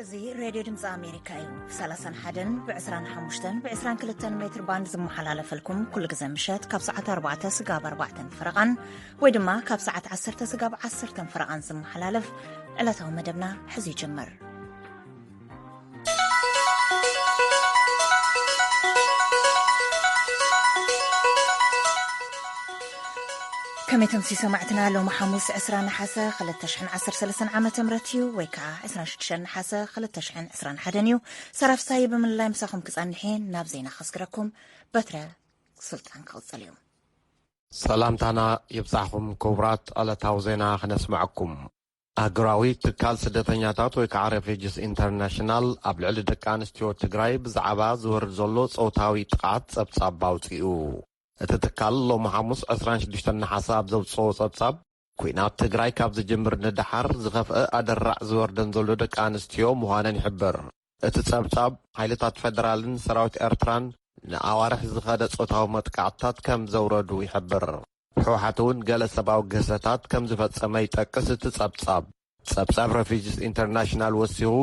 እዚ ሬድዮ ድምፂ ኣሜሪካ እዩ። ብ31 ብ25 ብ22 ሜትር ባንድ ዝመሓላለፈልኩም ኩሉ ግዜ ምሸት ካብ ሰዓት ኣርባዕተ ስጋብ ኣርባዕተን ፈረቓን ወይ ድማ ካብ ሰዓት ዓሰርተ ስጋብ ዓሰርተን ፈረቓን ዝመሓላለፍ ዕለታዊ መደብና ሕዚ ይጅምር። ከመይ ተምሲ ሰማዕትና፣ ሎሚ ሓሙስ ዕስራ ነሓሰ ክልተ ሽሕን ዓሰርተ ሰለስተን ዓመተ ምህረት እዩ፣ ወይ ከዓ ዕስራን ሽዱሽተን ነሓሰ ክልተ ሽሕን ዕስራን ሓደን እዩ። ሰራፍሳይ ብምልላይ ምሳኹም ክጸንሕ እየ። ናብ ዜና ከስግረኩም በትረ ስልጣን ክቕጽል እዩ። ሰላምታና ይብጻሕኩም ክቡራት፣ ዕለታዊ ዜና ክነስምዐኩም። ኣህጉራዊ ትካል ስደተኛታት ወይ ከዓ ሬፊጅስ ኢንተርናሽናል ኣብ ልዕሊ ደቂ ኣንስትዮ ትግራይ ብዛዕባ ዝወርድ ዘሎ ጾታዊ ጥቕዓት ጸብጻብ ኣውጺኡ። እቲ ትካል ሎሚ ሓሙስ ዕስራን ሽዱሽተን ነሓሰ ኣብ ዘውጽኦ ጸብጻብ፣ ኲናት ትግራይ ካብ ዝጅምር ንደሓር ዝኸፍአ ኣደራዕ ዝወርደን ዘሎ ደቂ ኣንስትዮ ምዃነን ይሕብር። እቲ ጸብጻብ፣ ሓይልታት ፌደራልን ሰራዊት ኤርትራን ንኣዋርሕ ዝኸደ ጾታዊ መጥቃዕትታት ከም ዘውረዱ ይሕብር። ህወሓት እውን ገለ ሰብኣዊ ግህሰታት ከም ዝፈጸመ ይጠቅስ እቲ ጸብጻብ። ጸብጻብ ሬፊጅስ ኢንተርናሽናል ወሲኹ፣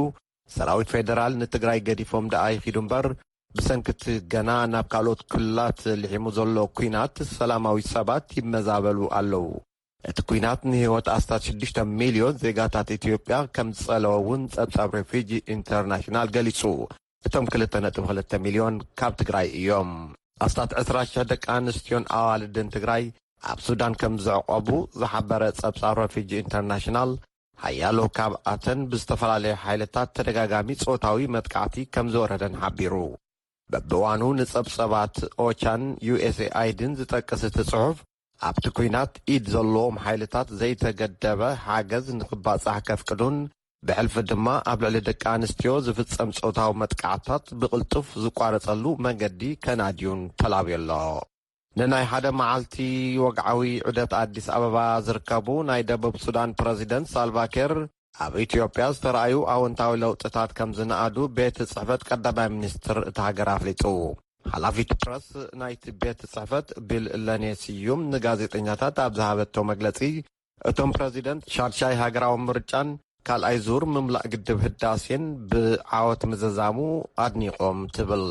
ሰራዊት ፌደራል ንትግራይ ገዲፎም ደኣ ይኺዱ እምበር፣ ብሰንኪ እቲ ገና ናብ ካልኦት ክልላት ልሒሙ ዘሎ ኲናት ሰላማዊ ሰባት ይመዛበሉ ኣለዉ። እቲ ኲናት ንህይወት ኣስታት ሽዱሽተ ሚልዮን ዜጋታት ኢትዮጵያ ከም ዝጸለወ እውን ጸብጻብ ሬፊጂ ኢንተርናሽናል ገሊጹ። እቶም ክልተ ነጥቢ ክልተ ሚልዮን ካብ ትግራይ እዮም። ኣስታት ዕስራ ሽሕ ደቂ ኣንስትዮን ኣዋልድን ትግራይ ኣብ ሱዳን ከም ዝዕቆቡ ዝሓበረ ጸብጻብ ሬፊጂ ኢንተርናሽናል፣ ሓያሎ ካብኣተን ብዝተፈላለዩ ሓይልታት ተደጋጋሚ ጾታዊ መጥቃዕቲ ከም ዝወረደን ሓቢሩ። በብእዋኑ ንጸብጸባት ኦቻን ዩኤስኤኣይድን ዝጠቅስ እቲ ጽሑፍ፣ ኣብቲ ኲናት ኢድ ዘለዎም ሓይልታት ዘይተገደበ ሓገዝ ንኽባጻሕ ከፍቅዱን፣ ብሕልፊ ድማ ኣብ ልዕሊ ደቂ ኣንስትዮ ዝፍጸም ጾታዊ መጥቃዕታት ብቕልጡፍ ዝቋረጸሉ መገዲ ከናድዩን ተላብዩ ኣሎ። ንናይ ሓደ መዓልቲ ወግዓዊ ዑደት ኣዲስ ኣበባ ዝርከቡ ናይ ደቡብ ሱዳን ፕረዚደንት ሳልቫኪር፣ ኣብ ኢትዮጵያ ዝተረኣዩ ኣወንታዊ ለውጥታት ከም ዝነኣዱ ቤት ጽሕፈት ቀዳማይ ሚኒስትር እታ ሃገር ኣፍሊጡ። ሓላፊት ፕረስ ናይቲ ቤት ጽሕፈት ቢል ለኔ ስዩም ንጋዜጠኛታት ኣብ ዝሃበቶ መግለጺ፣ እቶም ፕረዚደንት ሻድሻይ ሃገራዊ ምርጫን ካልኣይ ዙር ምምላእ ግድብ ህዳሴን ብዓወት ምዝዛሙ ኣድኒቖም ትብል።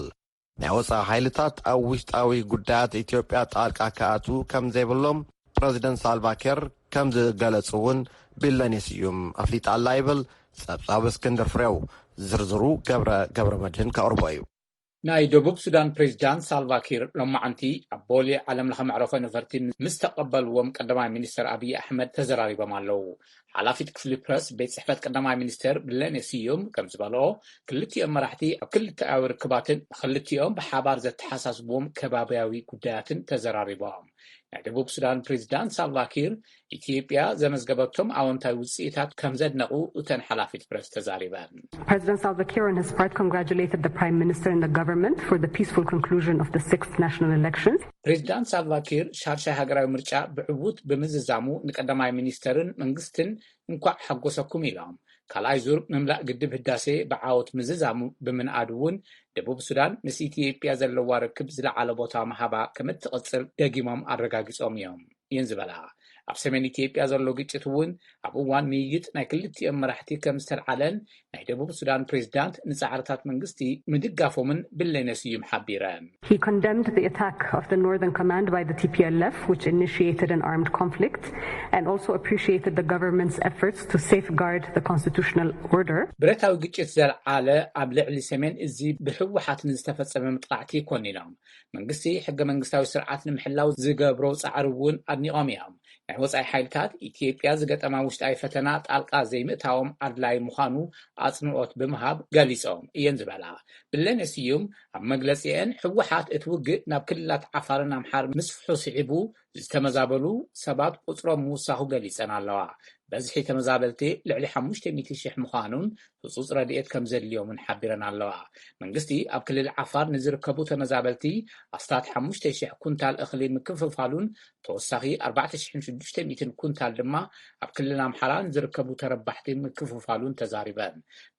ናይ ወጻኢ ሓይልታት ኣብ ውሽጣዊ ጉዳያት ኢትዮጵያ ጣልቃ ክኣትዉ ከም ዘይብሎም ፕረዚደንት ሳልቫኪር ከም ዝገለጹ እውን ቢለኔ ስዩም ኣፍሊጣ ኣላ ይብል ጸብጻብ እስክንድር ፍሬው። ዝርዝሩ ገብረ ገብረ መድህን ከቕርቦ እዩ። ናይ ደቡብ ሱዳን ፕሬዚዳንት ሳልቫኪር ሎማዓንቲ ኣብ ቦሌ ዓለም ለኸ መዕረፎ ነፈርቲ ምስ ተቐበልዎም ቀዳማይ ሚኒስተር ኣብይ ኣሕመድ ተዘራሪቦም ኣለዉ። ሓላፊት ክፍሊ ፕረስ ቤት ጽሕፈት ቀዳማይ ሚኒስተር ብለኔ ስዩም ከም ዝበልኦ፣ ክልቲኦም መራሕቲ ኣብ ክልተኣዊ ርክባትን ክልቲኦም ብሓባር ዘተሓሳስብዎም ከባብያዊ ጉዳያትን ተዘራሪቦም። ናይ ደቡብ ሱዳን ፕሬዚዳንት ሳልቫኪር፣ ኢትዮጵያ ዘመዝገበቶም ኣወንታዊ ውፅኢታት ከም ዘድነቑ እተን ሓላፊት ፕረስ ተዛሪበን። President Salva Kiir, on his part, congratulated the Prime Minister and the government for the peaceful conclusion of the sixth national elections. ፕሬዚዳንት ሳልቫኪር ሻድሻይ ሃገራዊ ምርጫ ብዕዉት ብምዝዛሙ ንቀዳማይ ሚኒስተርን መንግስትን እንኳዕ ሓጎሰኩም ኢሎም። ካልኣይ ዙር ምምላእ ግድብ ህዳሴ ብዓወት ምዝዛሙ ብምንኣዱ እውን፣ ደቡብ ሱዳን ምስ ኢትዮጵያ ዘለዋ ርክብ ዝለዓለ ቦታ ምሃባ ከም እትቕጽል ደጊሞም ኣረጋጊጾም እዮም እየን ዝበላ። ኣብ ሰሜን ኢትዮጵያ ዘሎ ግጭት እውን ኣብ እዋን ምይይጥ ናይ ክልቲኦም መራሕቲ ከም ዝተልዓለን ናይ ደቡብ ሱዳን ፕሬዚዳንት ንጻዕርታት መንግስቲ ምድጋፎምን ብለኔ ስዩም ሓቢረን። He condemned the attack of the Northern Command by the T P L F, which initiated an armed conflict, and also appreciated the government's efforts to safeguard the constitutional order. ብረታዊ ግጭት ዘልዓለ ኣብ ልዕሊ ሰሜን እዚ ብህወሓት ንዝተፈጸመ መጥቃዕቲ ኮኒኖም፣ መንግስቲ ሕገ መንግስታዊ ስርዓት ንምሕላው ዝገብሮ ጻዕሪ እውን ኣድኒቖም እዮም። ናይ ወጻኢ ሓይልታት ኢትዮጵያ ዝገጠማ ውሽጣዊ ፈተና ጣልቃ ዘይምእታዎም ኣድላይ ምዃኑ ኣጽንኦት ብምሃብ ገሊጾም እየን ዝበላ ብለኔ ስዩም፣ ኣብ መግለጺአን፣ ህወሓት እቲ ውግእ ናብ ክልላት ዓፋርን ኣምሓር ምስፍሑ ስዒቡ ዝተመዛበሉ ሰባት ቁጽሮም ምውሳኹ ገሊጸን ኣለዋ። በዝሒ ተመዛበልቲ ልዕሊ ሓሙሽተ ሚእቲ ሽሕ ምዃኑን ህጹጽ ረድኤት ከም ዘድልዮምን ሓቢረን ኣለዋ። መንግስቲ ኣብ ክልል ዓፋር ንዝርከቡ ተመዛበልቲ ኣስታት ሓሙሽተ ሽሕ ኩንታል እኽሊ ምክፍፋሉን ተወሳኺ ኣርባዕተ ሽሕን ሽዱሽተ ሚእትን ኩንታል ድማ ኣብ ክልል ኣምሓራ ንዝርከቡ ተረባሕቲ ምክፍፋሉን ተዛሪበን።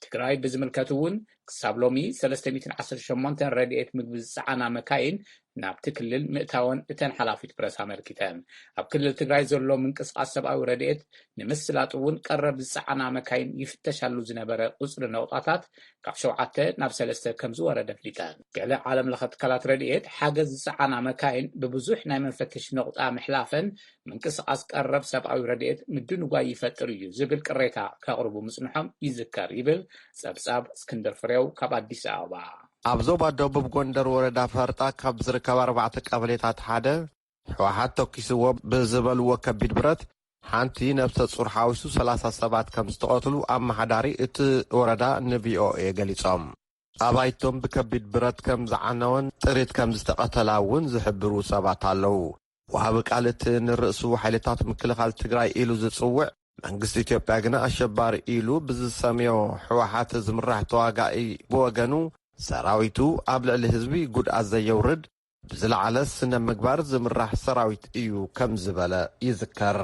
ትግራይ ብዝምልከት እውን ክሳብ ሎሚ ሰለስተ ሚእትን ዓሰርተ ሸሞንተን ረድኤት ምግቢ ዝጸዓና መካይን ናብቲ ክልል ምእታወን እተን ሓላፊት ፕረስ ኣመልኪተን። ኣብ ክልል ትግራይ ዘሎ ምንቅስቓስ ሰብኣዊ ረድኤት ንምስላጥ እውን ቀረብ ዝፀዓና መካይን ይፍተሻሉ ዝነበረ ቁፅሪ ነቑጣታት ካብ ሸውዓተ ናብ ሰለስተ ከም ዝወረደ ኣፍሊጠን። ገለ ዓለም ለኸ ትካላት ረድኤት ሓገዝ ዝፀዓና መካይን ብብዙሕ ናይ መፈተሺ ነቑጣ ምሕላፈን ምንቅስቓስ ቀረብ ሰብኣዊ ረድኤት ምድንጓይ ይፈጥር እዩ ዝብል ቅሬታ ከቕርቡ ምጽንሖም ይዝከር ይብል ጸብጻብ እስክንድር ፍሬው ካብ ኣዲስ ኣበባ። ኣብ ዞባ ደቡብ ጎንደር ወረዳ ፈርጣ ካብ ዝርከባ ኣርባዕተ ቀበሌታት ሓደ ህወሓት ተኪስዎ ብዝበልዎ ከቢድ ብረት ሓንቲ ነብሰ ጹር ሓዊሱ ሰላሳ ሰባት ከም ዝተቐትሉ ኣመሓዳሪ እቲ ወረዳ ንቪኦኤ ገሊጾም። ኣባይቶም ብከቢድ ብረት ከም ዝዓነወን ጥሪት ከም ዝተቐተላ እውን ዝሕብሩ ሰባት ኣለዉ። ወሃቢ ቃል እቲ ንርእሱ ሓይልታት ምክልኻል ትግራይ ኢሉ ዝጽውዕ መንግስቲ ኢትዮጵያ ግና ኣሸባሪ ኢሉ ብዝሰምዮ ህወሓት ዝምራሕ ተዋጋኢ ብወገኑ ሰራዊቱ ኣብ ልዕሊ ህዝቢ ጉድኣት ዘየውርድ ብዝለዓለ ስነ ምግባር ዝምራሕ ሰራዊት እዩ ከም ዝበለ ይዝከር።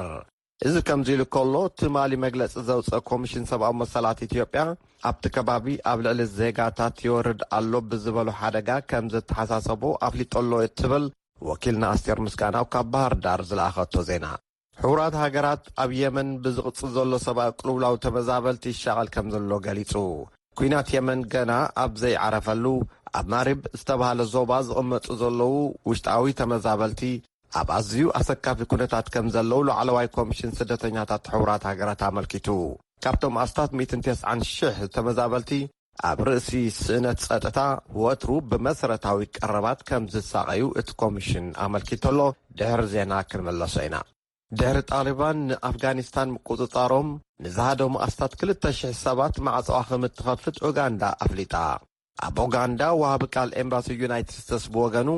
እዚ ከምዚ ኢሉ ከሎ ትማሊ መግለጺ ዘውፀ ኮሚሽን ሰብኣዊ መሰላት ኢትዮጵያ ኣብቲ ከባቢ ኣብ ልዕሊ ዜጋታት ይወርድ ኣሎ ብዝበሎ ሓደጋ ከም ዘተሓሳሰቦ ኣፍሊጦ ኣሎ ትብል ወኪልና ኣስቴር ምስጋናው ካብ ባህር ዳር ዝለኣኸቶ ዜና። ሕቡራት ሃገራት ኣብ የመን ብዝቕጽል ዘሎ ሰብኣዊ ቅልውላው ተመዛበልቲ ይሻቐል ከም ዘሎ ገሊጹ። ኲናት የመን ገና ኣብ ዘይዓረፈሉ ኣብ ማሪብ ዝተባህለ ዞባ ዝቕመጡ ዘለዉ ውሽጣዊ ተመዛበልቲ ኣብ ኣዝዩ ኣሰካፊ ኩነታት ከም ዘለዉ ላዕለዋይ ኮሚሽን ስደተኛታት ሕቡራት ሃገራት ኣመልኪቱ። ካብቶም ኣስታት ሚእትን ተስዓን ሽሕ ተመዛበልቲ ኣብ ርእሲ ስእነት ጸጥታ ወትሩ ብመሰረታዊ ቀረባት ከም ዝሳቐዩ እቲ ኮሚሽን ኣመልኪቱ ኣሎ። ድሕሪ ዜና ክንመለሶ ኢና። ድሕሪ ጣሊባን ንኣፍጋኒስታን ምቁጽጻሮም ንዝሃደሙ ኣስታት ክልተ ሽሕ ሰባት ማዕጾኣ ከም እትኸፍት ኡጋንዳ ኣፍሊጣ። ኣብ ኡጋንዳ ወሃቢ ቃል ኤምባሲ ዩናይትድ ስቴትስ ብወገኑ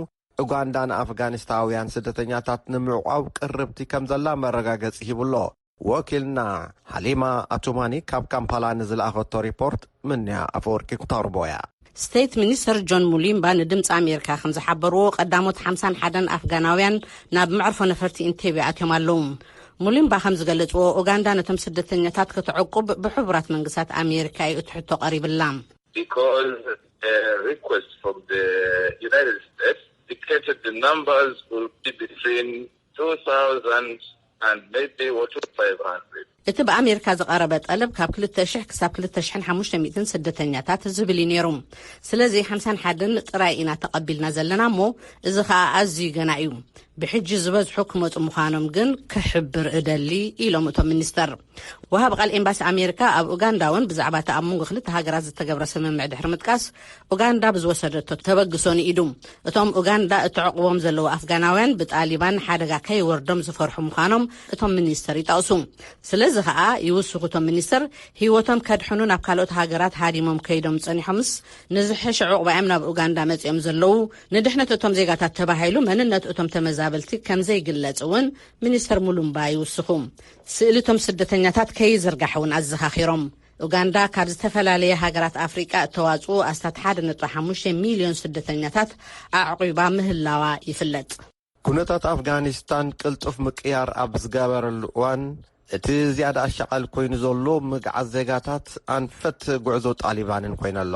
ኡጋንዳ ንኣፍጋኒስታውያን ስደተኛታት ንምዕቋብ ቅርብቲ ከም ዘላ መረጋገጺ ሂቡሎ። ወኪልና ሓሊማ ኣቱማኒ ካብ ካምፓላ ንዝለኣኸቶ ሪፖርት ምንያ ኣፈወርቂ ክተቕርቦ እያ። ስቴት ሚኒስተር ጆን ሙሊምባ ንድምፂ ኣሜሪካ ከም ዝሓበርዎ ቀዳሞት ሓምሳን ሓደን ኣፍጋናውያን ናብ መዕርፎ ነፈርቲ ኢንቴቤ ኣትዮም ኣለዉ። ሙሊምባ ከም ዝገለፅዎ ኡጋንዳ ነቶም ስደተኛታት ከተዕቁብ ብሕቡራት መንግስታት ኣሜሪካ እዩ እቲ ሕቶ ቀሪብላ። Because a request from the United States indicated the numbers will be between two thousand and maybe what five hundred. እቲ ብኣሜሪካ ዝቐረበ ጠለብ ካብ ክልተ ሽሕ ክሳብ ክልተ ሽሕን ሓሙሽተ ሚእትን ስደተኛታት ዝብል እዩ ነይሩ። ስለዚ ሓምሳን ሓደን ጥራይ ኢና ተቐቢልና ዘለና እሞ እዚ ኸኣ ኣዝዩ ገና እዩ። ብሕጂ ዝበዝሑ ክመጹ ምዃኖም ግን ክሕብር እደሊ ኢሎም እቶም ሚኒስተር። ወሃብ ቃል ኤምባሲ ኣሜሪካ ኣብ ኡጋንዳ እውን ብዛዕባ እቲ ኣብ መንጎ ክልተ ሃገራት ዝተገብረ ስምምዕ ድሕሪ ምጥቃስ ኡጋንዳ ብዝወሰደቶ ተበግሶ ንኢዱ። እቶም ኡጋንዳ እተዕቑቦም ዘለዉ ኣፍጋናውያን ብጣሊባን ሓደጋ ከይወርዶም ዝፈርሑ ምዃኖም እቶም ሚኒስተር ይጠቕሱ። ስለዚ ኸኣ ይውስኹ እቶም ሚኒስተር ህይወቶም ከድሕኑ ናብ ካልኦት ሃገራት ሃዲሞም ከይዶም ጸኒሖምስ ንዝሕሽ ዕቑባዮም ናብ ኡጋንዳ መጺኦም ዘለዉ ንድሕነት እቶም ዜጋታት ተባሂሉ መንነት እቶም ተመዛበልቲ ከም ዘይግለጽ እውን ሚኒስተር ሙሉምባ ይውስኹ። ስእሊ እቶም ስደተኛታት ከይዝርጋሕ እውን ኣዘኻኺሮም። ኡጋንዳ ካብ ዝተፈላለየ ሃገራት ኣፍሪቃ እተዋፅኡ ኣስታት ሓደ ነጥቢ ሓሙሽተ ሚልዮን ስደተኛታት ኣዕቒባ ምህላዋ ይፍለጥ። ኩነታት ኣፍጋኒስታን ቅልጡፍ ምቅያር ኣብ ዝገበረሉ እዋን እቲ ዝያዳ ኣሻቓሊ ኮይኑ ዘሎ ምግዓዝ ዜጋታት ኣንፈት ጉዕዞ ጣሊባንን ኮይነሎ።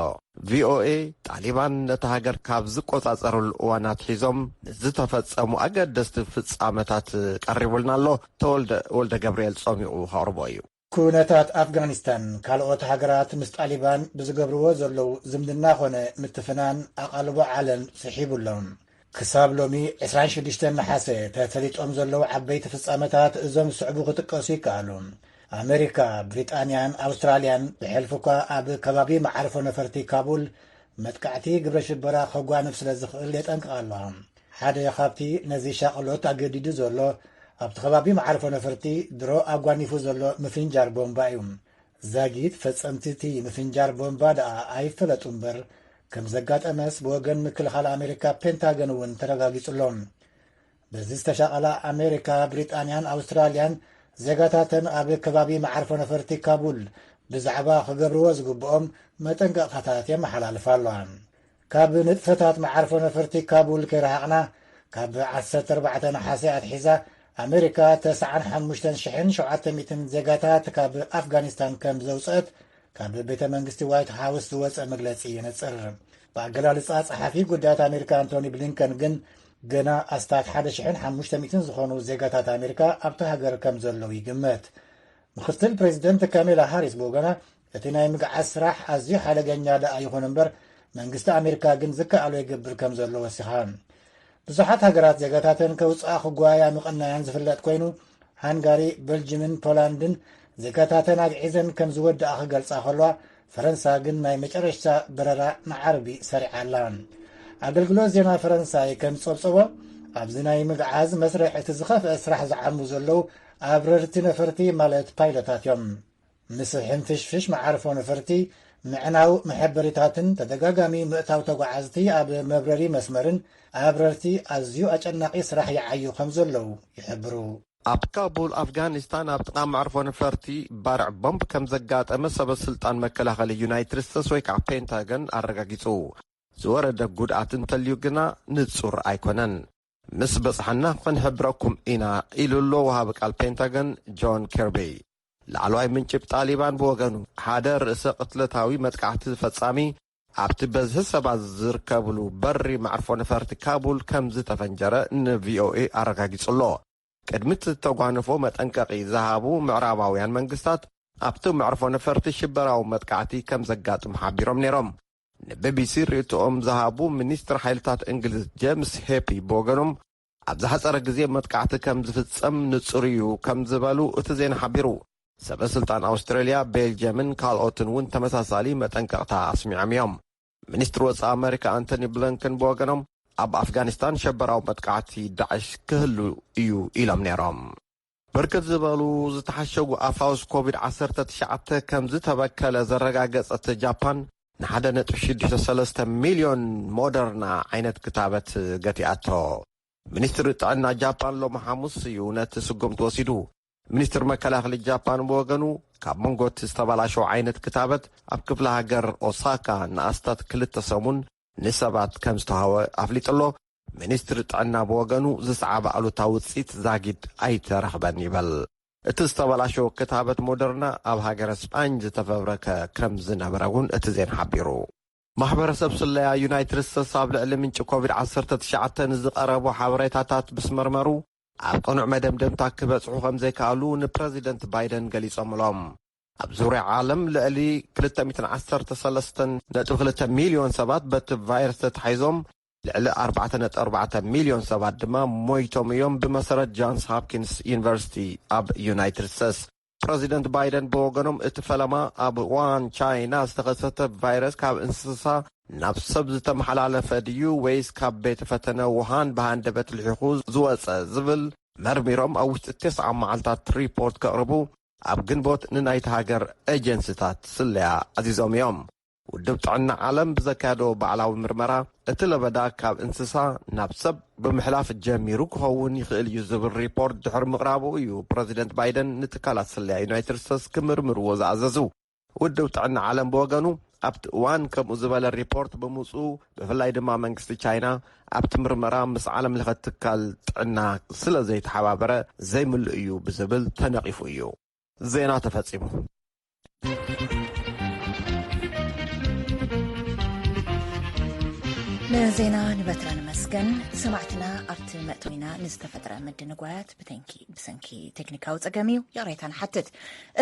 ቪኦኤ ጣሊባን ነታ ሃገር ካብ ዝቆጻጸርሉ እዋን ኣትሒዞም ንዝተፈጸሙ ኣገደስቲ ፍጻመታት ቀሪቡልና ኣሎ። ተወልደ ወልደ ገብርኤል ጾሚቑ ከቕርቦ እዩ። ኩነታት ኣፍጋኒስታን ካልኦት ሃገራት ምስ ጣሊባን ብዝገብርዎ ዘለዉ ዝምድና ኾነ ምትፍናን ኣቓልቦ ዓለም ስሒቡ ኣሎ። ክሳብ ሎሚ ዕስራን ሽዱሽተን ነሓሰ ተፈሊጦም ዘለዉ ዓበይቲ ፍጻመታት እዞም ዝስዕቡ ክጥቀሱ ይከኣሉ። ኣመሪካ፣ ብሪጣንያን ኣውስትራልያን ብሕልፊ እኳ ኣብ ከባቢ መዓርፎ ነፈርቲ ካቡል መጥቃዕቲ ግብረ ሽበራ ከጓንፍ ስለ ዝኽእል የጠንቅቓ ኣለዋ። ሓደ ካብቲ ነዚ ሻቕሎት ኣገዲዱ ዘሎ ኣብቲ ከባቢ መዓርፎ ነፈርቲ ድሮ ኣጓኒፉ ዘሎ ምፍንጃር ቦምባ እዩ። ዛጊት ፈጸምቲ እቲ ምፍንጃር ቦምባ ደኣ ኣይፈለጡ እምበር ከም ዘጋጠመስ ብወገን ምክልኻል ኣሜሪካ ፔንታገን እውን ተረጋጊጹ ኣሎ። በዚ ዝተሻቐላ ኣሜሪካ፣ ብሪጣንያን ኣውስትራልያን ዜጋታተን ኣብ ከባቢ መዓርፎ ነፈርቲ ካቡል ብዛዕባ ክገብርዎ ዝግብኦም መጠንቀቕታታት የመሓላልፋ ኣለዋ። ካብ ንጥፈታት መዓርፎ ነፈርቲ ካቡል ከይረሓቕና ካብ ዓሰርተ ኣርባዕተ ነሓሰ ኣትሒዛ ኣሜሪካ ተስዓን ሓሙሽተን ሽሕን ሸውዓተ ሚእትን ዜጋታት ካብ ኣፍጋኒስታን ከም ዘውፅአት ካብ ቤተ መንግስቲ ዋይት ሃውስ ዝወጸ መግለጺ የነጽር። ብኣገላልጻ ጸሓፊ ጉዳያት ኣሜሪካ ኣንቶኒ ብሊንከን ግን፣ ገና ኣስታት ሓደ ሽሕን ሓሙሽተ ሚእትን ዝኾኑ ዜጋታት ኣሜሪካ ኣብቲ ሃገር ከም ዘለዉ ይግመት። ምክትል ፕሬዚደንት ካሜላ ሃሪስ ብወገና፣ እቲ ናይ ምግዓዝ ስራሕ ኣዝዩ ሓደገኛ ደኣ ይኹን እምበር፣ መንግስቲ ኣሜሪካ ግን ዝከኣሎ ይገብር ከም ዘሎ ወሲኻ። ብዙሓት ሃገራት ዜጋታተን ከውፅኣ ክጓያ ምቕናያን ዝፍለጥ ኮይኑ፣ ሃንጋሪ፣ በልጅምን ፖላንድን ዜጋታተን ኣግዒዘን ከም ዝወድኣ ክገልጻ ከለዋ፣ ፈረንሳ ግን ናይ መጨረሽታ በረራ ንዓርቢ ሰሪዓ ኣላ። ኣገልግሎት ዜና ፈረንሳይ ከም ዝጸብጸቦ፣ ኣብዚ ናይ ምግዓዝ መስርሕ እቲ ዝኸፍአ ስራሕ ዝዓሙ ዘለዉ ኣብረርቲ ነፈርቲ፣ ማለት ፓይለታት እዮም። ምስ ሕንፍሽፍሽ መዓርፎ ነፈርቲ፣ ምዕናው መሐበሪታትን ተደጋጋሚ ምእታው ተጓዓዝቲ ኣብ መብረሪ መስመርን ኣብረርቲ ኣዝዩ ኣጨናቒ ስራሕ ይዓዩ ከም ዘለዉ ይሕብሩ። ኣብ ካቡል ኣፍጋኒስታን ኣብ ጥቓ መዕርፎ ነፈርቲ ባርዕ ቦምብ ከም ዘጋጠመ ሰበ ስልጣን መከላኸሊ ዩናይትድ ስቴትስ ወይ ከዓ ፔንታገን ኣረጋጊጹ። ዝወረደ ጉድኣት እንተልዩ ግና ንጹር ኣይኮነን። ምስ በጽሓና ክንሕብረኩም ኢና ኢሉ ኣሎ ወሃቢ ቃል ፔንታገን ጆን ኬርቢ። ላዕለዋይ ምንጭ ጣሊባን ብወገኑ ሓደ ርእሰ ቅትለታዊ መጥቃዕቲ ፈጻሚ ኣብቲ በዝሒ ሰባት ዝርከብሉ በሪ መዕርፎ ነፈርቲ ካቡል ከም ዝተፈንጀረ ን ቪ ኦ ኤ ኣረጋጊጹ ኣሎ። ቅድሚ እቲ ተጓንፎ መጠንቀቒ ዝሃቡ ምዕራባውያን መንግስታት ኣብቲ መዕርፎ ነፈርቲ ሽበራዊ መጥቃዕቲ ከም ዘጋጥም ሓቢሮም ነይሮም። ን ቢ ቢ ሲ ርእይቶኦም ዝሃቡ ሚኒስትር ሓይልታት እንግሊዝ ጄምስ ሄፒ ብወገኖም፣ ኣብ ዝሓጸረ ግዜ መጥቃዕቲ ከም ዝፍጸም ንጹር እዩ ከም ዝበሉ እቲ ዜና ሓቢሩ። ሰበ ስልጣን ኣውስትራልያ፣ ቤልጅየምን ካልኦትን እውን ተመሳሳሊ መጠንቀቕታ ኣስሚዖም እዮም። ሚኒስትር ወጻኢ ኣመሪካ ኣንቶኒ ብሊንከን ብወገኖም፣ ኣብ ኣፍጋኒስታን ሸበራዊ መጥቃዕቲ ዳዕሽ ክህሉ እዩ ኢሎም ነይሮም። ብርክት ዝበሉ ዝተሓሸጉ ኣፋውስ ኮቪድ ዓሰርተ ትሽዓተ ከም ዝተበከለ ዘረጋገጸት ጃፓን፣ ንሓደ ነጥቢ ሽዱሽተ ሰለስተ ሚልዮን ሞደርና ዓይነት ክታበት ገቲኣቶ። ሚኒስትሪ ጥዕና ጃፓን ሎሚ ሓሙስ እዩ ነቲ ስጉምቲ ወሲዱ። ሚኒስትሪ መከላኸሊ ጃፓን ብወገኑ፣ ካብ መንጎ እቲ ዝተበላሸወ ዓይነት ክታበት ኣብ ክፍለ ሃገር ኦሳካ ንኣስታት ክልተ ሰሙን ንሰባት ከም ዝተዋህበ ኣፍሊጡ ኣሎ። ሚኒስትሪ ጥዕና ብወገኑ፣ ዝሰዓበ ኣሉታዊ ውጽኢት ዛጊድ ኣይተረኽበን ይበል። እቲ ዝተበላሸወ ክታበት ሞደርና ኣብ ሃገረ ስጳኝ ዝተፈብረከ ከም ዝነበረ እውን እቲ ዜና ሓቢሩ። ማሕበረሰብ ስለያ ዩናይትድ ስቴትስ ኣብ ልዕሊ ምንጪ ኮቪድ ዓሰርተ ትሽዓተ ንዝቐረቡ ሓበሬታታት ምስ መርመሩ፣ ኣብ ቅኑዕ መደምደምታ ክበጽሑ ከም ዘይከኣሉ ንፕረዚደንት ባይደን ገሊጾምሎም። ኣብ ዙርያ ዓለም ልዕሊ ክልተ ሚእትን ዓሰርተ ሰለስተን ነጥቢ ክልተ ሚልዮን ሰባት በቲ ቫይረስ ተታሒዞም፣ ልዕሊ ኣርባዕተ ነጥቢ ኣርባዕተ ሚልዮን ሰባት ድማ ሞይቶም እዮም፣ ብመሰረት ጃንስ ሆፕኪንስ ዩኒቨርሲቲ ኣብ ዩናይትድ ስቴትስ። ፕረዚደንት ባይደን ብወገኖም፣ እቲ ፈለማ ኣብ ዋን ቻይና ዝተኸሰተ ቫይረስ ካብ እንስሳ ናብ ሰብ ዝተመሓላለፈ ድዩ ወይስ ካብ ቤተ ፈተነ ውሃን ብሃንደበት ልሒኹ ዝወጸ ዝብል መርሚሮም ኣብ ውሽጢ ተስዓ መዓልታት ሪፖርት ከቕርቡ ኣብ ግንቦት ንናይቲ ሃገር ኤጀንሲታት ስለያ ኣዚዞም እዮም። ውድብ ጥዕና ዓለም ብዘካየዶ ባዕላዊ ምርመራ፣ እቲ ለበዳ ካብ እንስሳ ናብ ሰብ ብምሕላፍ ጀሚሩ ክኸውን ይኽእል እዩ ዝብል ሪፖርት ድሕሪ ምቕራቡ እዩ ፕረዚደንት ባይደን ንትካላት ስለያ ዩናይትድ ስቴትስ ክምርምርዎ ዝኣዘዙ። ውድብ ጥዕና ዓለም ብወገኑ፣ ኣብቲ እዋን ከምኡ ዝበለ ሪፖርት ብምውፅኡ፣ ብፍላይ ድማ መንግስቲ ቻይና ኣብቲ ምርመራ ምስ ዓለም ለኸ ትካል ጥዕና ስለ ዘይተሓባበረ፣ ዘይምሉእ እዩ ብዝብል ተነቒፉ እዩ። ዜና ተፈጺሙ። ንዜና ንበትረ ንመስገን። ሰማዕትና፣ ኣብቲ መእተዊና ንዝተፈጥረ ምድንጓያት ብተንኪ-፣ ብሰንኪ ቴክኒካዊ ጸገም እዩ ይቕሬታ ንሓትት።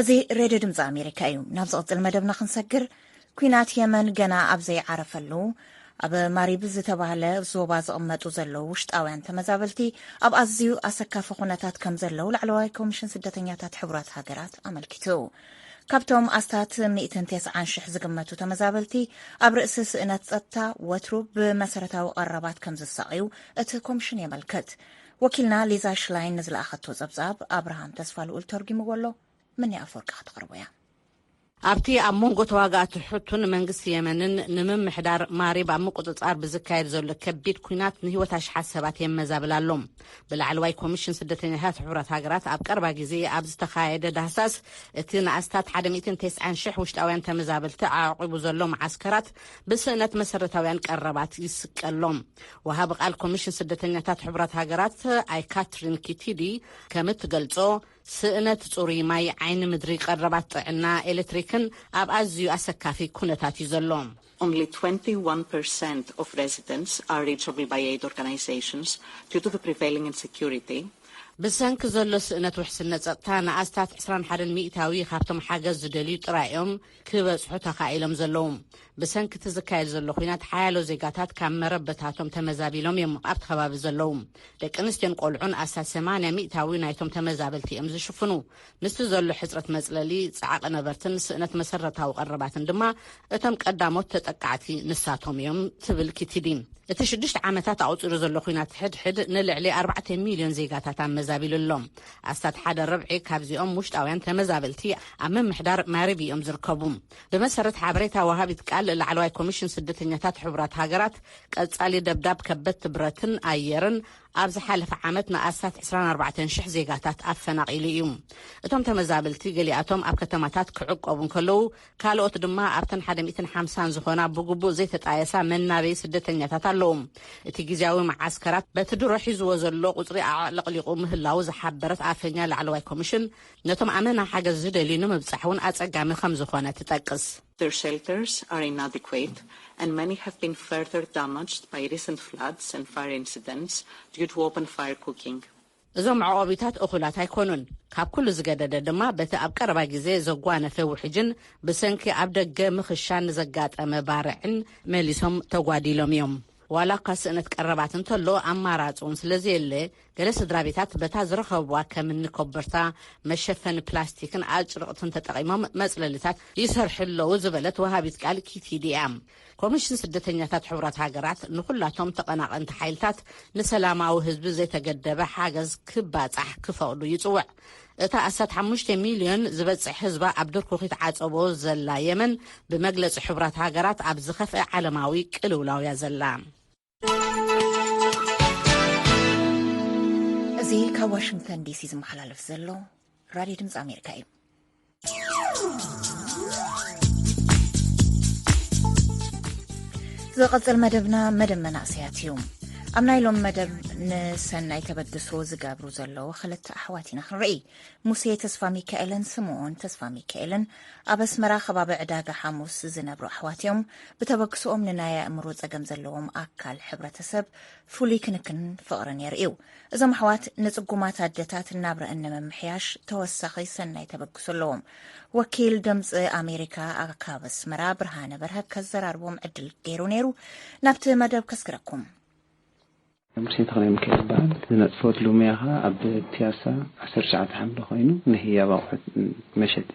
እዚ ሬድዮ ድምጺ ኣሜሪካ እዩ። ናብ ዝቕጽል መደብና ክንሰግር፣ ኲናት የመን ገና ኣብ ዘይዓረፈሉ፣ ኣብ ማሪብ ዝተባህለ ዞባ ዝቕመጡ ዘለዉ ውሽጣውያን ተመዛበልቲ ኣብ ኣዝዩ ኣሰካፊ ኩነታት ከም ዘለዉ ላዕለዋይ ኮሚሽን ስደተኛታት ሕቡራት ሃገራት ኣመልኪቱ። ካብቶም ኣስታት ሚእትን ተስዓን ሽሕ ዝግመቱ ተመዛበልቲ፣ ኣብ ርእሲ ስእነት ጸጥታ፣ ወትሩ ብመሰረታዊ ቀረባት ከም ዝሳቐዩ እቲ ኮሚሽን የመልክት። ወኪልና ሊዛ ሽላይን ንዝለኣኸቶ ጸብጻብ፣ ኣብርሃም ተስፋ ልኡል ተርጒምዎ ኣሎ። ምኒ ኣፈወርቂ ከተቕርቦ እያ። ኣብቲ ኣብ መንጎ ተዋጋእቲ ሕቱን መንግስቲ የመንን ንምምሕዳር ማሪብ ኣብ ምቁጽጻር ብዝካየድ ዘሎ ከቢድ ኲናት፣ ንህይወት ኣሽሓት ሰባት የመዛብል ኣሎ። ብላዕለዋይ ኮሚሽን ስደተኛታት ሕቡራት ሃገራት ኣብ ቀረባ ግዜ ኣብ ዝተኻየደ ዳህሳስ፣ እቲ ንኣስታት ሓደ ሚእትን ተስዓን ሽሕ ውሽጣውያን ተመዛበልቲ ኣዕቂቡ ዘሎ መዓስከራት ብስእነት መሰረታውያን ቀረባት ይስቀሎም። ወሃቢ ቃል ኮሚሽን ስደተኛታት ሕቡራት ሃገራት ኣይ ካትሪን ኪቲዲ ከም እትገልጾ፣ ስእነት ጽሩይ ማይ፣ ዓይኒ ምድሪ፣ ቀረባት ጥዕና፣ ኤሌክትሪክን ኣብ ኣዝዩ ኣሰካፊ ኩነታት እዩ ዘሎ። Only twenty-one percent of residents are reachable by aid organizations due to the prevailing insecurity. ብሰንኪ ዘሎ ስእነት ውሕስነት ጸጥታ፣ ንኣስታት ዕስራን ሓደን ሚእታዊ ካብቶም ሓገዝ ዝደልዩ ጥራይ እዮም ክበጽሑ ተኻኢሎም ዘለዉ። ብሰንኪ እቲ ዝካየድ ዘሎ ኲናት፣ ሓያሎ ዜጋታት ካብ መረበታቶም ተመዛቢሎም እዮም ኣብቲ ከባቢ ዘለዉ። ደቂ ኣንስትዮን ቆልዑን ኣስታት ሰማንያ ሚእታዊ ናይቶም ተመዛበልቲ እዮም ዝሽፍኑ። ምስቲ ዘሎ ሕጽረት መጽለሊ፣ ጻዕቒ ነበርትን ስእነት መሰረታዊ ቀረባትን ድማ፣ እቶም ቀዳሞት ተጠቃዕቲ ንሳቶም እዮም፣ ትብል ኪቲዲ። እቲ ሽዱሽተ ዓመታት ኣቑጺሩ ዘሎ ኲናት ሕድሕድ ንልዕሊ ኣርባዕተ ሚልዮን ዜጋታት ኣመዛቢሉ ኣሎ። ኣስታት ሓደ ርብዒ ካብዚኦም ውሽጣውያን ተመዛበልቲ ኣብ ምምሕዳር ማሪቢ እዮም ዝርከቡ። ብመሰረት ሓበሬታ ወሃቢት ቃል ላዕለዋይ ኮሚሽን ስደተኛታት ሕቡራት ሃገራት፣ ቀጻሊ ደብዳብ ከበድቲ ብረትን ኣየርን ኣብ ዝሓለፈ ዓመት ንኣስታት ዕስራን ኣርባዕተን ሽሕ ዜጋታት ኣፈናቒሉ እዩ። እቶም ተመዛበልቲ ገሊኣቶም ኣብ ከተማታት ክዕቆቡ እንከለዉ፣ ካልኦት ድማ ኣብተን ሓደ ሚእትን ሓምሳን ዝኾና ብግቡእ ዘይተጣየሳ መናበዪ ስደተኛታት ኣለዉ። እቲ ግዝያዊ መዓስከራት በቲ ድሮ ሒዝዎ ዘሎ ቁጽሪ ኣዕለቕሊቑ ምህላዉ ዝሓበረት ኣፈኛ ላዕለዋይ ኮሚሽን፣ ነቶም ኣመና ሓገዝ ዝደልዩ ንምብጻሕ እውን ኣጸጋሚ ከም ዝኾነ ትጠቅስ። Their shelters are inadequate, and many have been further damaged by recent floods and fire incidents due to open fire cooking. እዞም መዕቆቢታት እኹላት ኣይኮኑን። ካብ ኩሉ ዝገደደ ድማ፣ በቲ ኣብ ቀረባ ግዜ ዘጓነፈ ውሕጅን ብሰንኪ ኣብ ደገ ምኽሻን ንዘጋጠመ ባርዕን መሊሶም ተጓዲሎም እዮም። ዋላ እኳ ስእነት ቀረባት እንተሎ፣ ኣማራጺ እውን ስለ ዘየለ፣ ገለ ስድራ ቤታት በታ ዝረኸብዋ ከም እኒ ኮበርታ፣ መሸፈኒ ፕላስቲክን ኣጭርቕትን ተጠቒሞም መጽለሊታት ይሰርሑ ኣለዉ ዝበለት ወሃቢት ቃል ኪቲዲ እያ። ኮሚሽን ስደተኛታት ሕቡራት ሃገራት ንኹላቶም ተቐናቐንቲ ሓይልታት ንሰላማዊ ህዝቢ ዘይተገደበ ሓገዝ ክባጻሕ ክፈቕዱ ይጽውዕ። እታ ኣስታት ሓሙሽተ ሚልዮን ዝበጽሕ ህዝባ ኣብ ድርኩኺት ዓጸቦ ዘላ የመን፣ ብመግለጺ ሕቡራት ሃገራት ኣብ ዝኸፍአ ዓለማዊ ቅልውላው እያ ዘላ። እዚ ካብ ዋሽንግተን ዲሲ ዝመሓላለፍ ዘሎ ራድዮ ድምፂ ኣሜሪካ እዩ። ዝቐጽል መደብና መደብ መናእሰያት እዩ። ኣብ ናይ ሎም መደብ ንሰናይ ተበግሶ ዝገብሩ ዘለዉ ክልተ ኣሕዋት ኢና ክንርኢ። ሙሴ ተስፋ ሚካኤልን ስምኦን ተስፋ ሚካኤልን ኣብ ኣስመራ ከባቢ ዕዳጋ ሓሙስ ዝነብሩ ኣሕዋት እዮም። ብተበግሶኦም ንናይ ኣእምሮ ጸገም ዘለዎም ኣካል ሕብረተሰብ ፍሉይ ክንክን ፍቕርን የርእዩ። እዞም ኣሕዋት ንጽጉማት ኣደታት ናብረአን ንምምሕያሽ ተወሳኺ ሰናይ ተበግሶ ኣለዎም። ወኪል ድምፂ ኣሜሪካ ካብ ኣስመራ ብርሃነ በርሀ ከዘራርቦም ዕድል ገይሩ ነይሩ። ናብቲ መደብ ከስግረኩም። ሙሴ ተኽለ ሚካኤል ይበሃል። ዝነጥፈሉ ሙያ ኸኣ ኣብ ፒያሳ ዓሰርተ ትሽዓተ ሓምለ ኮይኑ ንህያብ ኣቑሑት መሸጢ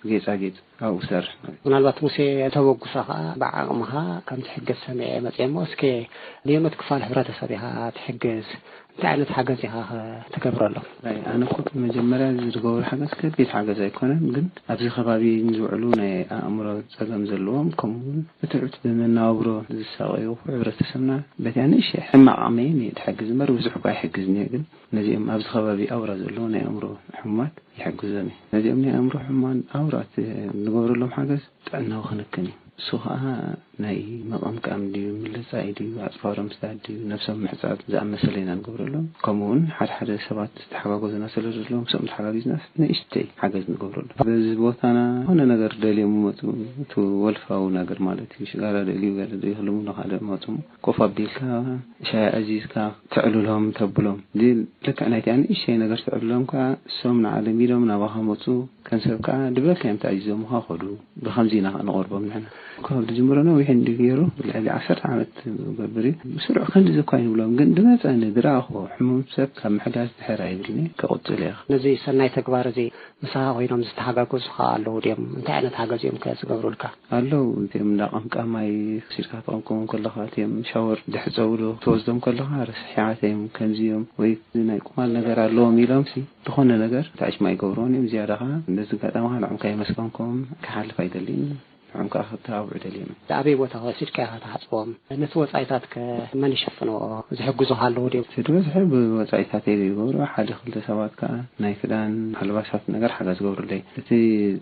ጌጻጌጽ ኣብኡ እሰርሕ ማለት እዩ። ምናልባት ሙሴ ተበግሶኻ ብዓቕምኻ ከም ትሕገዝ ሰሚዐ መጺአ እሞ እስከ ንየኖት ክፋል ሕብረተሰብ ኢኻ ትሕግዝ? እንታይ ዓይነት ሓገዝ ኢኻ ኸ ትገብረሎም? ኣይ፣ ኣነ እኮ መጀመርያ ዝገብሮ ሓገዝ ከቢድ ሓገዝ ኣይኮነን፣ ግን ኣብዚ ከባቢ ንዝውዕሉ ናይ ኣእምሮ ጸገም ዘለዎም፣ ከምኡ እውን ብትሑት ብመነባብሮ ዝሳቐዩ ሕብረተሰብና በቲ ንእሽተይ ሕማቕ ዓቕመይ እየ ትሕግዝ እምበር ብዙሕ እኳ ኣይሕግዝን እየ። ግን ነዚኦም ኣብዚ ከባቢ ኣውራ ዘለዉ ናይ ኣእምሮ ሕሙማት ይሕግዞም እየ። ነዚኦም ናይ ኣእምሮ ሕሙማን ኣውራ እቲ ንገብረሎም ሓገዝ ጥዕናዊ ክንክን እዩ። እሱ ኸኣ ናይ ምቕምቃም ድዩ፣ ምልጻይ ድዩ፣ ኣጽፋሮም ምስዳድ ድዩ፣ ነብሶም ምሕጻብ ዝኣመሰለ ኢና ንገብረሎም። ከምኡ እውን ሓደ ሓደ ሰባት ዝተሓጋገዙና ስለ ዘለዉ፣ ምስኦም ተሓጋጊዝናስ ንእሽተይ ሓገዝ ንገብረሎም። በዚ ቦታና ዝኾነ ነገር ደልዮም ይመጹ፣ እቲ ወልፋዊ ነገር ማለት እዩ። ሽጋራ ደልዩ፣ ገለ ደልዩ ክልሙ ንኻልእ መጹ። ኮፍ ኣቢልካ፣ ሻሂ ኣዚዝካ፣ ተዕልሎም፣ ተብሎም። እዚ ልክዕ ናይቲኣ ንእሽተይ ነገር ተዕልሎም ከኣ፣ እሶም ንዓ ለሚዶም ናባኻ መጹ። ከም ሰብ ከኣ ድብለካ እዮም ተኣዚዞምኻ ኸዱ። ብኸምዚ ኢና ከኣ ንቐርቦም ንሕና። ካብ ዝጅምሮ ነዊሕ እንድዩ ገይሩ፣ ልዕሊ ዓሰርተ ዓመት ክገብር እዩ። ብስሩዕ ክንድዚ እኳ ኣይንብሎም፣ ግን ዝመጸኒ ዝረኣኽዎ ሕሙም ሰብ ካብ ምሕጋዝ ድሕር ኣይብልኒ፣ ክቕጽል እየ። ነዚ ሰናይ ተግባር እዚ ምሳኻ ኮይኖም ዝተሓጋገዙኻ ኣለዉ ድዮም? እንታይ ዓይነት ሓገዝ እዮም ከ ዝገብሩልካ? ኣለዉ፣ እቲኦም እንዳ ቀምቃማይ፣ ሲድካ ትቐምቅሞም ከለኻ፣ እቲኦም ሻወር ድሕጸቡ ዶ ትወስዶም ከለኻ፣ ረስሒዓት እዮም፣ ከምዚ እዮም፣ ወይ ናይ ቁማል ነገር ኣለዎም ኢሎምሲ፣ ዝኾነ ነገር ታዕሽማ ኣይገብርዎን እዮም። ዝያዳ ኸዓ ነዚ ኣጋጣሚ ኸዓ ንዕኦም ከየመስገንኩም ክሓልፍ ኣይደልን። ንዕም ከዓ ክተባብዑ ደልዮም እዮም። ኣበይ ቦታ ወሲድካ ኢኻ ትሓጽቦም? ነቲ ወጻኢታት ከ መን ይሸፍንዎ? ዝሕግዙኻ ኣለዉ ድዮም? እቲ ዝበዝሐ ብወጻኢታት እዮም ይገብሩ። ሓደ ክልተ ሰባት ከዓ ናይ ክዳን ኣልባሳት ነገር ሓገዝ ገብሩለይ። እቲ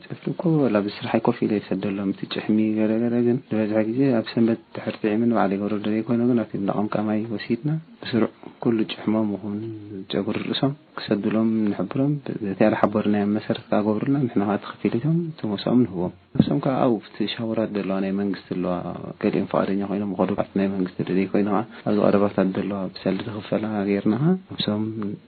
ጸፍሪ እኮ ዋላ ብስራሕ ኮፍ ኢለ ይሰደሎም። እቲ ጭሕሚ ገለ ገለ ግን ዝበዝሐ ግዜ ኣብ ሰንበት ድሕር ጥዒምን ባዕለ ይገብረሉ ዘይኮነ ግን ኣብቲ እንዳ ቀምቃማይ ወሲድና ብስሩዕ ኩሉ ጭሕሞም ይኹን ጨጉሪ ርእሶም ክሰዱሎም ንሕብሮም። በቲ ያለ ሓቦርናዮም መሰረት ከዓ ገብሩልና፣ ንሕና ከዓ እቲ ክፍሊቶም እቲ ሞሳኦም ንህቦም። ነብሶም ከዓ ኣብኡ ኣብቲ ሻወራት ዘለዋ ናይ መንግስቲ ኣለዋ፣ ገሊኦም ፍቓደኛ ኮይኖም ይኸዱ። ኣብቲ ናይ መንግስቲ ደለይ ኮይኑ ከዓ ኣብዚ ቀረባታት ዘለዋ ብሰልዲ ዝኽፈላ ጌርና ከዓ ነብሶም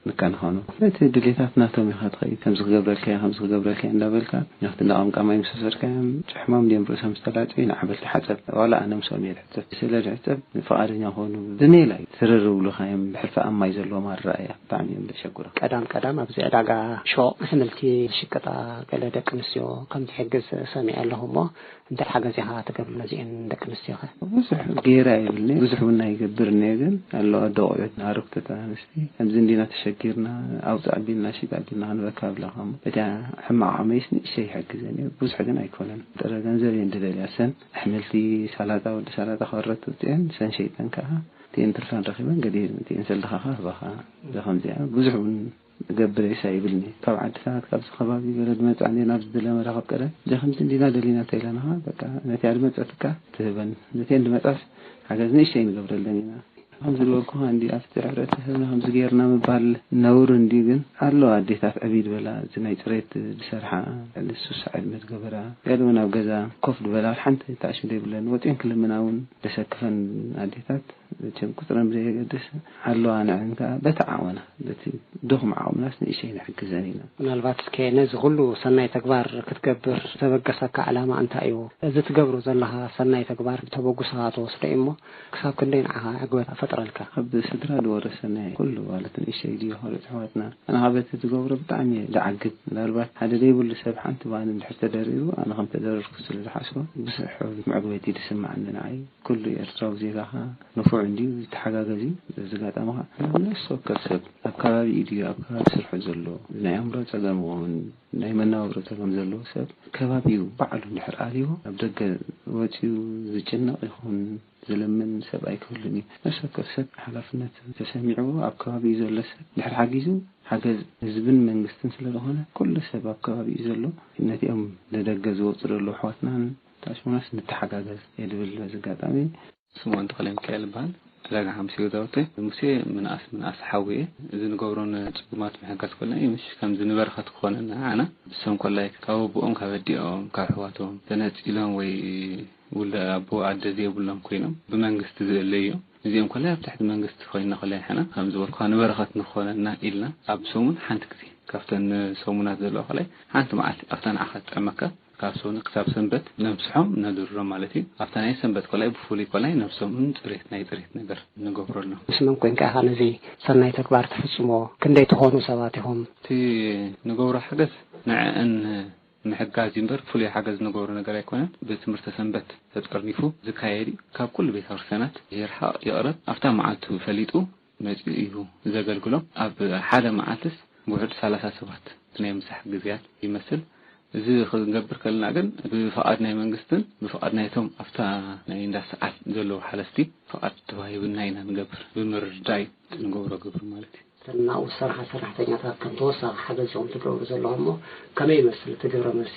ንከናኸኖ። ነቲ ድሌታት ናቶም ኢኻ ትኸይድ፣ ከምዚ ክገብረልካ እየ፣ ከምዚ ክገብረልካ እየ እንዳበልካ፣ ናብቲ እንዳ ቀምቃማይ ምስ ወሰድካዮም ጭሕሞም ድዮም ርእሶም ዝተላጨዩ ንዓበልቲ ሓጸብ፣ ዋላ ኣነ ምስኦም እየ ዝሕጸብ። ስለ ዝሕጸብ ፍቓደኛ ኮኑ። ብሜላ እዩ ትርር ብሉኻ እዮም፣ ብሕልፊ ኣብ ማይ ዘለዎም ኣረኣእያ ብጣዕሚ እዮም ዘሸግሩ። ቀዳም ቀዳም ኣብዚ ዕዳጋ ሾቕ ኣሕምልቲ ዝሽቅጣ ገለ ደቂ ኣንስትዮ ከም ትሕግዝ ሰሚዐ ኣለኹ እሞ፣ እንታይ ሓገዝ ኢኻ ትገብር ነዚአን ደቂ ኣንስትዮኸ? ብዙሕ ገይረ ኣይብልኒ፣ ብዙሕ እውን ኣይገብርን እየ፣ ግን ኣለዋ ኣደ ቆልዑት፣ ኣረግቶት ኣንስቲ፣ ከምዚ እንዲና ተሸጊርና፣ ኣውፅእ ኣቢልና፣ ሽጥ ኣቢልና ክንበካ ብለኻ እሞ፣ እቲኣ ሕማቕ ዓቕመይስ ንእሽተይ ይሕግዘን እየ፣ ብዙሕ ግን ኣይኮነን። ጥረ ገንዘብ እየን ዝደልያ፣ ሰን ኣሕምልቲ፣ ሳላጣ፣ ወዲ ሳላጣ ከረቱ እቲአን፣ ሰን ሸይጠን ከዓ፣ እቲአን ትርፈን ረኺበን ገዲኤን፣ እቲአን ሰልድኻ ከዓ ህባኻ። እዛ ከምዚኣ ብዙሕ እውን ገብር ኢሳ ይብልኒ። ካብ ዓድታት፣ ካብዚ ከባቢ ገለ ዝመጽእ እንዴ ናብዚ ድለ መራኸብ ቀደም፣ እዛ ከምዚ እንዲና ደሊና ተኢለናኻ፣ በቃ ነቲኣ ዝመጸትካ ትህበን። ነቲአን ዝመጻስ ሓገዝ ንእሽተይ ንገብረለን ኢና። ከም ዝበልኩኻ እንዲ ኣብቲ ሕብረተሰብና ከምዚ ጌርና ምባል ነውሪ እንዲ፣ ግን ኣለዋ ኣዴታት ዕብይ ዝበላ፣ እዚ ናይ ጽሬት ዝሰርሓ፣ ልዕሊ ሱሳ ዕድመ ዝገበራ፣ ገለ እውን ኣብ ገዛ ኮፍ ዝበላ፣ ሓንቲ ተኣሽም ዘይብለን፣ ወጺኤን ክልምና እውን ዘሰክፈን ኣዴታት፣ መቸም ቁጽረን ብዘየገድስ፣ ኣለዋ ንዐን ከኣ በቲ ዓቕምና፣ በቲ ድኹም ዓቕምናስ ንእሽተይ ንሕግዘን ኢና። ምናልባት እስከ ነዚ ኩሉ ሰናይ ተግባር ክትገብር ዘበገሰካ ዕላማ እንታይ እዩ? እዚ ትገብሮ ዘለኻ ሰናይ ተግባር ተበጉስኻ ትወስዶ እዩ እሞ፣ ክሳብ ክንደይ ንዓኻ ዕግበት ፈጥረልካ? ኣብ ስድራ ዝወረሰናይ ኩሉ ማለት ንእሽተይ ድዩ ክብረት ኣሕዋትና፣ ኣነ ኻብ በቲ ዝገብሮ ብጣዕሚ እየ ዝዓግብ። ምናልባት ሓደ ዘይብሉ ሰብ ሓንቲ ባኒ እንድሕር ተደሪሩ፣ ኣነ ከም ተደረርኩ ስለ ዝሓስቦ፣ ብዙሕ መዕግበቲ ዝስምዓኒ ንዓይ። ኩሉ ኤርትራዊ ዜጋኻ ንፉዕ እንድዩ፣ ይተሓጋገዝ እዩ። በዚ ኣጋጣሚ ኸዓ ነፍሲ ወከፍ ሰብ ኣብ ከባቢኡ ድዩ፣ ኣብ ከባቢ ስርሑ ዘሎ፣ ናይ ኣእምሮ ጸገም ይኹን ናይ መነባብሮ ጸገም ዘለዎ ሰብ፣ ከባቢኡ ባዕሉ እንድሕር ኣልይዎ፣ ኣብ ደገ ወጺኡ ዝጭነቕ ይኹን ዝልምን ሰብ ኣይክህሉን እዩ። ነፍሲ ወከፍ ሰብ ሓላፍነት ተሰሚዕዎ፣ ኣብ ከባቢኡ ዘሎ ሰብ እንድሕር ሓጊዙ፣ ሓገዝ ህዝብን መንግስትን ስለ ዝኾነ፣ ኩሉ ሰብ ኣብ ከባቢኡ ዘሎ ነቲኦም ንደገ ዝወጹ ዘለዉ ኣሕዋትናን ተኣሽሙናስ ንተሓጋገዝ እየ ዝብል በዚ ኣጋጣሚ። ስምኦን ተኽለ ሚካኤል ይበሃል። ዕዳጋ ሓሙስ ገዛውቲ። ሙሴ ምንኣስ ምንኣስ ሓዊ እየ። እዚ ንገብሮ ንጽጉማት ምሕጋዝ ኮልና እዩ። ምሽ ከምዚ ንበረኸት ክኾነና ንዓና። ንሶም ኮላይ ካብ ኣቦኦም፣ ካብ ኣዲኦም፣ ካብ ኣሕዋቶም ተነጺሎም ወይ ውልደ ኣቦ ኣደ ዘይብሎም ኮይኖም ብመንግስቲ ዝእለዩ እዮም። እዚኦም ኮላይ ኣብ ትሕቲ መንግስቲ ኮይንና ኮላይ ንሕና ከም ዝበልኩኻ ንበረኸት ንኾነና ኢልና ኣብ ሰሙን ሓንቲ ግዜ ካብተን ሰሙናት ዘለዋ ኮላይ ሓንቲ መዓልቲ ኣብታ ንዓኻ ትጥዕመካ ካብ ሰሙን ክሳብ ሰንበት ነምስሖም ነድርሮም ማለት እዩ። ኣብታ ናይ ሰንበት ኮላይ ብፍሉይ ኮላይ ነብሶምን ጽሬት ናይ ጽሬት ነገር ንገብረሎም። ምስ መን ኮንካ ኢኻ ነዚ ሰናይ ተግባር ትፍጽሞ? ክንደይ ትኾኑ ሰባት ኢኹም? እቲ ንገብሮ ሓገዝ ንዕአን ምሕጋዝ እዩ እምበር ፍሉይ ሓገዝ ንገብሮ ነገር ኣይኮነን። ብትምህርተ ሰንበት ተጠርኒፉ ዝካየድ እዩ። ካብ ኩሉ ቤተ ክርስቲያናት ይርሓቕ ይቕረብ ኣብታ መዓልቱ ፈሊጡ መጺኡ እዩ ዘገልግሎም። ኣብ ሓደ መዓልትስ ውሑድ ሰላሳ ሰባት እቲ ናይ ምሳሕ ግዜያት ይመስል። እዚ ክንገብር ከለና ግን ብፍቓድ ናይ መንግስትን ብፍቓድ ናይቶም ኣብታ ናይ እንዳ ሰዓል ዘለዉ ሓለፍቲ ፍቓድ ተዋሂብና ኢና ንገብር። ብምርዳእ እዩ እቲ ንገብሮ ግብሪ ማለት እዩ። እተን ናብኡ ዝሰርሓ ሰራሕተኛታት ከም ተወሳኺ ሓገዝ ኢኹም ትገብሩ ዘለኹም እሞ ከመይ ይመስል እቲ ግብረ መልሲ?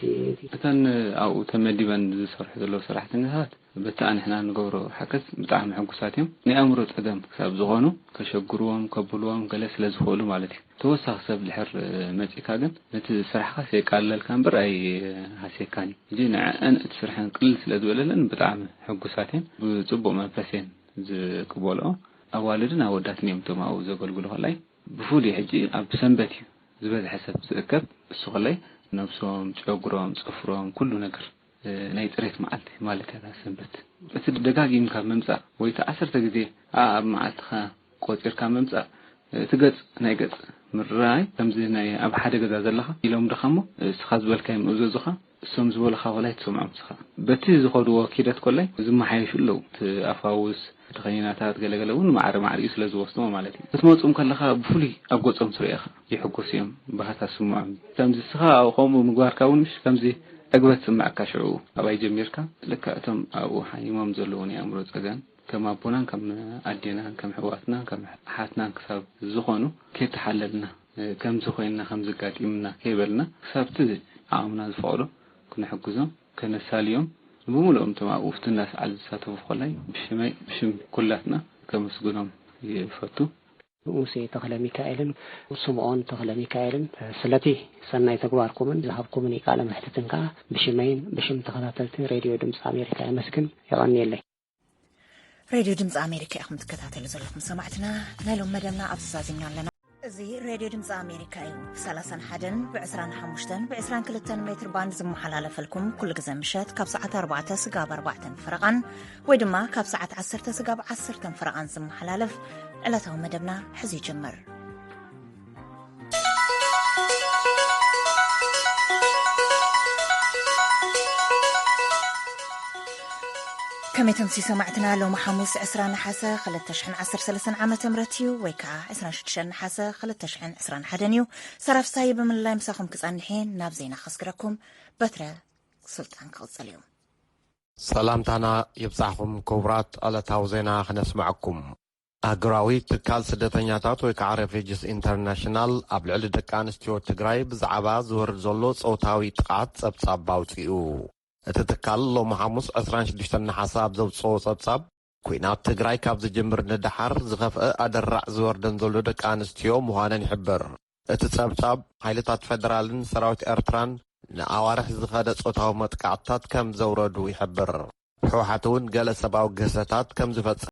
እተን ኣብኡ ተመዲበን ዝሰርሑ ዘለዉ ሰራሕተኛታት በቲ ንሕና ንገብሮ ሓገዝ ብጣዕሚ ሕጉሳት እዮም። ናይ ኣእምሮ ጸገም ክሳብ ዝኾኑ ከሸግርዎም፣ ከብልዎም ገለ ስለ ዝኽእሉ ማለት እዩ። ተወሳኺ ሰብ ድሕር መጺእካ ግን ነቲ ስራሕኻስ የቃልለልካ እምበር ኣይሃስየካን እዩ። ሕጂ ንዐአን እቲ ስርሐን ቅልል ስለ ዝበለለን ብጣዕሚ ሕጉሳት እየን። ብጽቡቕ መንፈስ እየን ዝቅበልኦ። ኣዋልድን ኣወዳትን እዮም እቶም ኣብኡ ዘገልግሉ። ከላይ ብፍሉይ ሕጂ ኣብ ሰንበት እዩ ዝበዝሐ ሰብ ዝእከብ። እሱ ከላይ ነብሶም፣ ጨጉሮም፣ ጽፍሮም፣ ኩሉ ነገር፣ እ፣ ናይ ጽሬት መዓልቲ ማለት እያ እታ ሰንበት። እቲ ደጋጊምካ ምምጻእ ወይ እቲ ዓሰርተ ግዜ ኣብ መዓልትኻ ቆጺርካ ምምጻእ፣ እቲ ገጽ ናይ ገጽ ምርኣይ፣ ከምዚ ናይ ኣብ ሓደ ገዛ ዘለኻ ኢሎም ድኻ እሞ፣ እስኻ ዝበልካዮም እዘዙኻ፣ እሶም ዝበሉኻ ኮላይ ትሰምዖም ንስኻ። በቲ ዝኸድዎ ኪደት ኮላይ ዝመሓየሹ ኣለዉ። እቲ ኣፋውስ፣ እቲ ከኒናታት ገለገለ እውን ማዕረ ማዕሪኡ ስለ ዝወስድዎ ማለት እዩ። ክትመጹም ከለኻ ብፍሉይ ኣብ ገጾም ትርእኻ፣ ይሕጎሱ እዮም፣ ባህታ ስምዖም። ከምዚ እስኻ ከምኡ ምግባርካ እውን ምሽ ከምዚ ዕግበት ዝስምዓካ ሽዑ። ኣባይ ጀሚርካ? ልክዕ እቶም ኣብኡ ሓሚሞም ዘለዉ ናይ ኣእምሮ ጸገም፣ ከም ኣቦናን ከም ኣዴናን ከም ኣሕዋትናን ከም ኣሓትናን ክሳብ ዝኾኑ፣ ከይተሓለልና፣ ከምዚ ኮይንና ከምዚ ኣጋጢምና ከይበልና፣ ክሳብቲ ዓቕምና ዝፈቕዶ ክነሕግዞም፣ ከነሳልዮም፣ ብምሉኦም እቶም ኣብኡ ፍትናስ ዓል ዝሳተፉ ኮላይ ብሽመይ ብሽም ኩላትና ከመስግኖም ይፈቱ። ሙሴ ተኽለ ሚካኤልን ስምኦን ተኽለ ሚካኤልን ስለቲ ሰናይ ተግባርኩምን ዝሃብኩምኒ ቃለ መሕትትን ከዓ ብሽመይን ብሽም ተኸታተልቲ ሬድዮ ድምፂ ኣሜሪካ የመስግን። የቐንየለይ። ሬድዮ ድምፂ ኣሜሪካ ኢኹም ትከታተሉ ዘለኹም ሰማዕትና። ናይ ሎም መደብና ኣብዚ ዛዚምና ኣለና። እዚ ሬድዮ ድምፂ ኣሜሪካ እዩ። ብ31 ን ብ25 ን ብ22 ሜትር ባንድ ዝመሓላለፈልኩም ኩሉ ግዘ ምሸት ካብ ሰዓት ኣርባዕተ ስጋብ ኣርባዕተን ፈረቓን ወይ ድማ ካብ ሰዓት ዓሰርተ ስጋብ ዓሰርተን ፈረቓን ዝመሓላለፍ ዕለታዊ መደብና ሕዚ ይጅምር። ከመይ ተምሲ ሰማዕትና፣ ሎሚ ሓሙስ ዕስራ ነሓሰ ክልተ ሽሕን ዓሰርተ ሰለስተን ዓመተ ምህረት እዩ፣ ወይ ከዓ ዕስራን ሽዱሽተን ነሓሰ ክልተ ሽሕን ዕስራን ሓደን እዩ። ሰራፍሳይ ብምልላይ ምሳኹም ክጸንሕ እየ። ናብ ዜና ከስግረኩም በትረ ስልጣን ክቕጽል እዩ። ሰላምታና ይብጻሕኹም ክቡራት፣ ዕለታዊ ዜና ክነስምዐኩም። ኣህጉራዊ ትካል ስደተኛታት ወይ ከዓ ሬፊጅስ ኢንተርናሽናል ኣብ ልዕሊ ደቂ ኣንስትዮ ትግራይ ብዛዕባ ዝወርድ ዘሎ ጾታዊ ጥቕዓት ጸብጻብ ኣውጺኡ። እቲ ትካል ሎሚ ሓሙስ ዕስራን ሽዱሽተን ነሓሰ ኣብ ዘውጽኦ ጸብጻብ፣ ኲናት ትግራይ ካብ ዝጅምር ንደሓር ዝኸፍአ ኣደራዕ ዝወርደን ዘሎ ደቂ ኣንስትዮ ምዃነን ይሕብር። እቲ ጸብጻብ፣ ሓይልታት ፌደራልን ሰራዊት ኤርትራን ንኣዋርሕ ዝኸደ ጾታዊ መጥቃዕትታት ከም ዘውረዱ ይሕብር። ህወሓት እውን ገለ ሰብኣዊ ግህሰታት ከም ዝፈጸመ